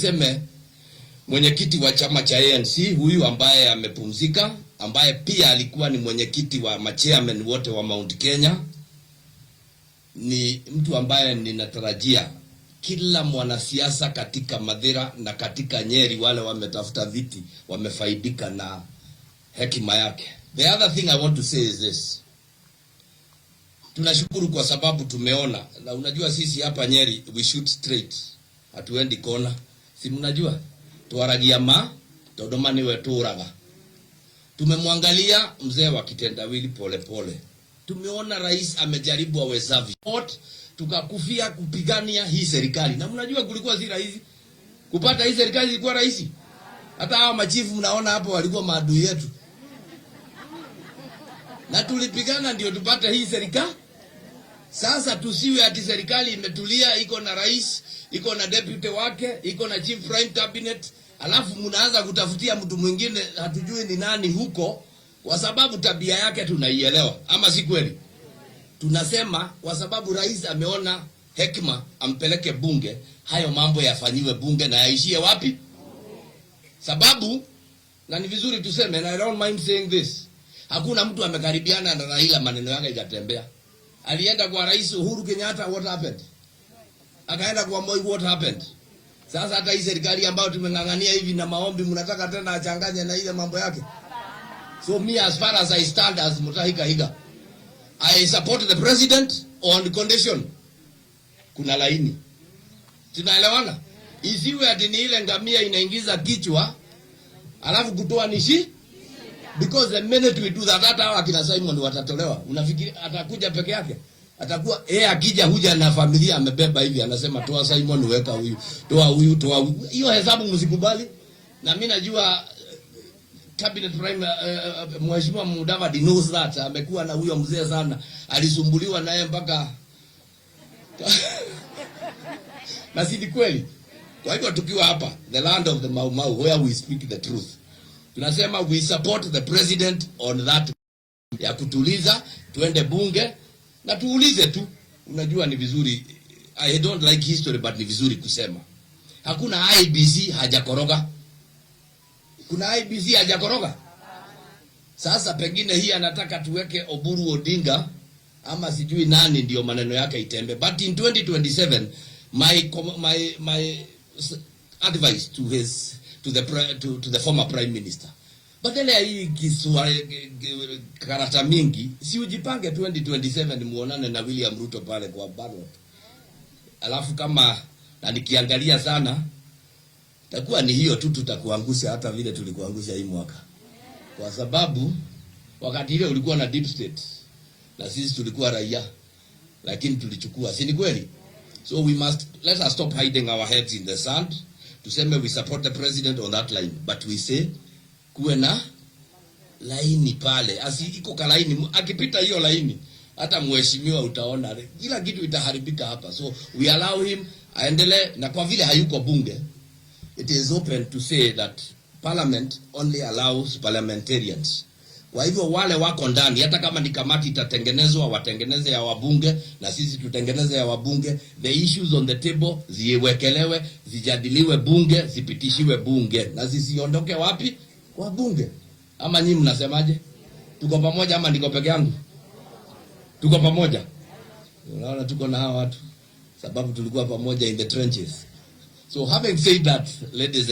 tuseme mwenyekiti wa chama cha ANC huyu ambaye amepumzika, ambaye pia alikuwa ni mwenyekiti wa machairman wote wa Mount Kenya, ni mtu ambaye ninatarajia kila mwanasiasa katika Mathira na katika Nyeri, wale wametafuta viti wamefaidika na hekima yake. The other thing I want to say is this. Tunashukuru kwa sababu tumeona, na unajua sisi hapa Nyeri we shoot straight, hatuendi kona, si mnajua twaragia ma tondu ma niwe turaga. Tumemwangalia mzee wa kitendawili pole pole, tumeona rais amejaribu awezavyo, tukakufia kupigania hii serikali, na mnajua kulikuwa si rahisi kupata hii serikali, ilikuwa rahisi. Hata hawa machifu mnaona hapo walikuwa maadui yetu, na tulipigana ndio tupate hii serikali. Sasa tusiwe ati serikali imetulia, iko na rais, iko na deputy wake, iko na chief prime cabinet, alafu mnaanza kutafutia mtu mwingine hatujui ni nani huko, kwa sababu tabia yake tunaielewa, ama si kweli? Tunasema kwa sababu rais ameona hekima ampeleke bunge, hayo mambo yafanyiwe bunge na yaishie wapi? Sababu, na ni vizuri tuseme, and I don't mind saying this, hakuna mtu amekaribiana na Raila maneno yake ikatembea. Alienda kwa Rais Uhuru Kenyatta, what happened? Akaenda kwa Moi, what happened? Sasa hata hii serikali ambayo tumeng'ang'ania hivi na maombi, mnataka tena achanganye na ile mambo yake? So me, as far as I stand as Mutahi Kahiga, I support the president on condition kuna laini. Tunaelewana? Isiwe ati ni ile ngamia inaingiza kichwa alafu kutoa ni, because the minute we do that, hata hawa akina Simon watatolewa. Unafikiri atakuja peke yake? Atakuwa yeye akija huja na familia amebeba hivi, anasema toa Simon, weka huyu, toa huyu, toa huyu. Hiyo hesabu msikubali. Na mimi najua cabinet prime Mheshimiwa Mudavadi knows that, amekuwa na huyo mzee sana, alisumbuliwa naye mpaka na si ni kweli? Kwa hivyo tukiwa hapa the land of the Mau Mau where we speak the truth, tunasema we support the president on that ya kutuliza, tuende bunge na tuulize tu. Unajua ni vizuri, I don't like history but ni vizuri kusema hakuna IEBC hajakoroga. Kuna IEBC hajakoroga. Sasa pengine hii anataka tuweke Oburu Odinga ama sijui nani ndio maneno yake itembe, but in 2027 my advice to his to the pre, to the former prime minister, badala ya hii kiswa karata mingi, si ujipange 2027 muonane na William Ruto pale kwa ballot, alafu kama na nikiangalia sana takuwa ni hiyo tu, tutakuangusha hata vile tulikuangusha hii mwaka, kwa sababu wakati ile ulikuwa na deep state na sisi tulikuwa raia, lakini tulichukua, si ni kweli? So we must let us stop hiding our heads in the sand. Tuseme we support the president on that line, but we say kuwe na laini pale, asi iko kalaini, akipita hiyo laini hata mheshimiwa utaona kila kitu itaharibika hapa. So we allow him aendelee, na kwa vile hayuko bunge, it is open to say that parliament only allows parliamentarians. Kwa hivyo wale wako ndani, hata kama ni kamati itatengenezwa, watengeneze ya wabunge na sisi tutengeneze ya wabunge. The issues on the table ziwekelewe, zijadiliwe bunge, zipitishiwe bunge na zisiondoke wapi? Kwa bunge. Ama nyinyi mnasemaje? Tuko pamoja ama niko peke yangu? Tuko pamoja. Unaona tuko na hawa watu sababu tulikuwa pamoja in the trenches. So having said that, ladies and